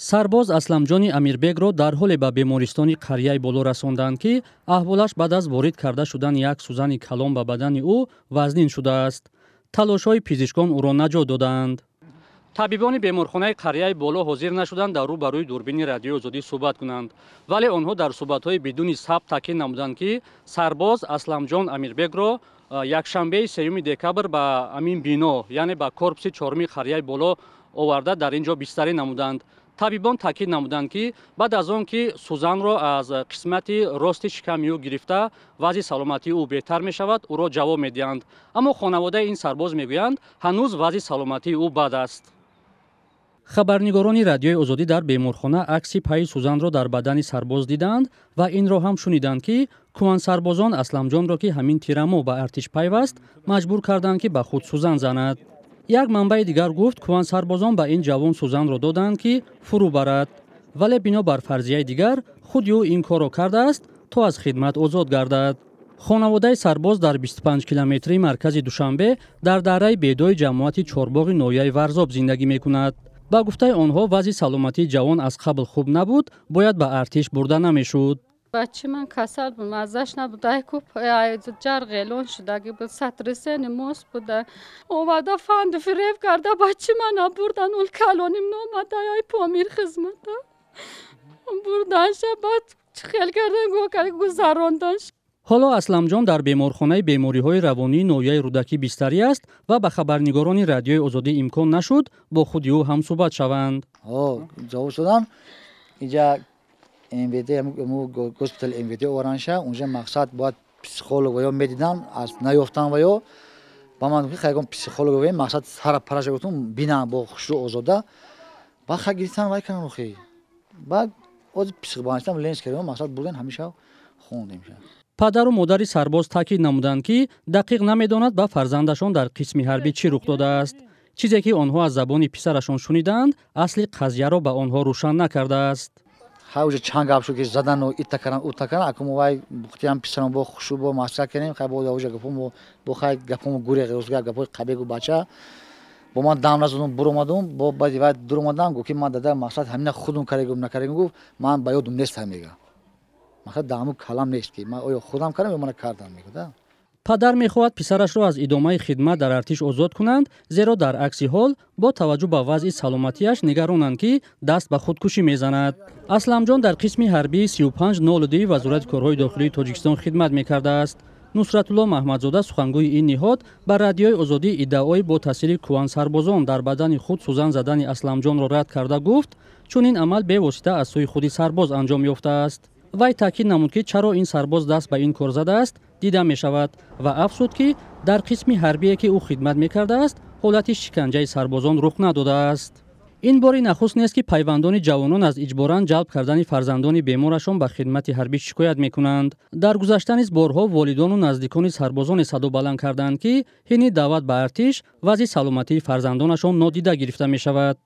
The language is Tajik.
Сарбоз Асламҷони Амирбегро дар ҳоле ба бемористони Қарияи Боло расонданд, ки аҳволаш баъд аз ворид карда шудани як сӯзани калон ба бадани ӯ вазнин шудааст. Талошҳои пизишкон ӯро наҷот додаанд. Табибони беморхонаи Қарияи Боло ҳозир нашуданд дар рӯ ба рӯи дурбини Радиои Озодӣ суҳбат кунанд, вале онҳо дар суҳбатҳои бидуни сабт таъкид намуданд, ки сарбоз Асламҷон Амирбегро якшанбеи 3 декабр ба ҳамин бино, яъне ба корпуси 4 Қарияи Боло оварда, дар ин ҷо бистарӣ намуданд. Табибон таъкид намуданд, ки баъд аз он ки сӯзанро аз қисмати рости шиками ӯ гирифта, вазъи саломатии ӯ беҳтар мешавад, ӯро ҷавоб медиҳанд. Аммо хонаводаи ин сарбоз мегӯянд, ҳанӯз вазъи саломатии ӯ бад аст. Хабарнигорони Радиои Озодӣ дар беморхона акси пайи сӯзанро дар бадани сарбоз диданд ва инро ҳам шуниданд, ки кӯҳансарбозон Асламҷонро, ки ҳамин тирамо ба артиш пайваст, маҷбур карданд, ки ба худ сӯзан занад. Як манбаи дигар гуфт, кӯҳансарбозон ба ин ҷавон сӯзанро доданд, ки фурӯ барад, вале бино бар фарзияи дигар худи ӯ ин корро кардааст, то аз хидмат озод гардад. Хонаводаи сарбоз дар 25 километрии маркази Душанбе дар дараи Бедои ҷамоати Чорбоғи ноҳияи Варзоб зиндагӣ мекунад. Ба гуфтаи онҳо, вазъи саломатии ҷавон аз қабл хуб набуд, бояд ба артиш бурда намешуд. Бачи ман касал буд, маззаш набуд, ай кӯп ҷар ғелон шудаги буд, сатрисени мос буда. Омада фанду фиреб карда, бачи мана бурдан, ул калоним номада, ай Помир хизмата. Бурданша, баъд хел кардан, го кард, гузаронданш. Ҳоло Асламҷон дар беморхонаи бемориҳои равонии ноҳияи Рӯдакӣ бистарӣ аст ва ба хабарнигорони Радиои Озодӣ имкон нашуд бо худи ӯ ҳамсӯҳбат шаванд. Ҷавоб шудан инҷа МВД, госпитал МВД оваранша, унҷа мақсад бояд психолог ва ё медидан, аз наёфтан ва ё ба ман хайгон психолог ва мақсад сара параша гуфтум, бинам бо хушрӯ озода, ба ха гирифтан вай канан охи. Баъд оз психбанистам ленс кардем, мақсад бурдан ҳамеша хондем. Падару модари сарбоз таъкид намуданд, ки дақиқ намедонад ба фарзандашон дар қисми ҳарбӣ чӣ рух додааст. Чизе ки онҳо аз забони писарашон шунидаанд, асли қазияро ба онҳо рӯшан накардааст. Хай уже чанд гап шуд, ки задану ита кардан, ута кардан, акум вай бухтиам писарам бо хушу бо масра кардем, хай бо уже гапом бо хай гапом гуре рӯзга гапои қабегу бача бо ман дам назадум, буромадум, бо баъди вай дуромадам, гуфт ки ман дада мақсад ҳамина худум карегум накарегум, гуфт ман ба ёдум нест ҳамега. Мақсад даму калам нест, ки ман оё худам кардам ё мана кардам, мегӯяд. Падар мехоҳад писарашро аз идомаи хидмат дар артиш озод кунанд, зеро дар акси ҳол бо таваҷҷӯҳ ба вазъи саломатиаш нигаронанд, ки даст ба худкушӣ мезанад. Асламҷон дар қисми ҳарбии 3502 Вазорати корҳои дохилии Тоҷикистон хидмат мекардааст. Нусратулло Маҳмадзода, сухангӯи ин ниҳод, ба Радиои Озодӣ иддаои бо таъсири кӯҳансарбозон дар бадани худ сӯзан задани Асламҷонро рад карда гуфт, чунин амал бевосита аз сӯи худи сарбоз анҷом ёфтааст. Вай таъкид намуд, ки чаро ин сарбоз даст ба ин кор задааст дида мешавад ва афзуд, ки дар қисми ҳарбие, ки ӯ хидмат мекардааст, ҳолати шиканҷаи сарбозон рух надодааст. Ин бори нахуст нест, ки пайвандони ҷавонон аз иҷборан ҷалб кардани фарзандони беморашон ба хидмати ҳарбӣ шикоят мекунанд. Дар гузашта низ борҳо волидону наздикони сарбозоне садо баланд карданд, ки ҳини даъват ба артиш вазъи саломатии фарзандонашон нодида гирифта мешавад.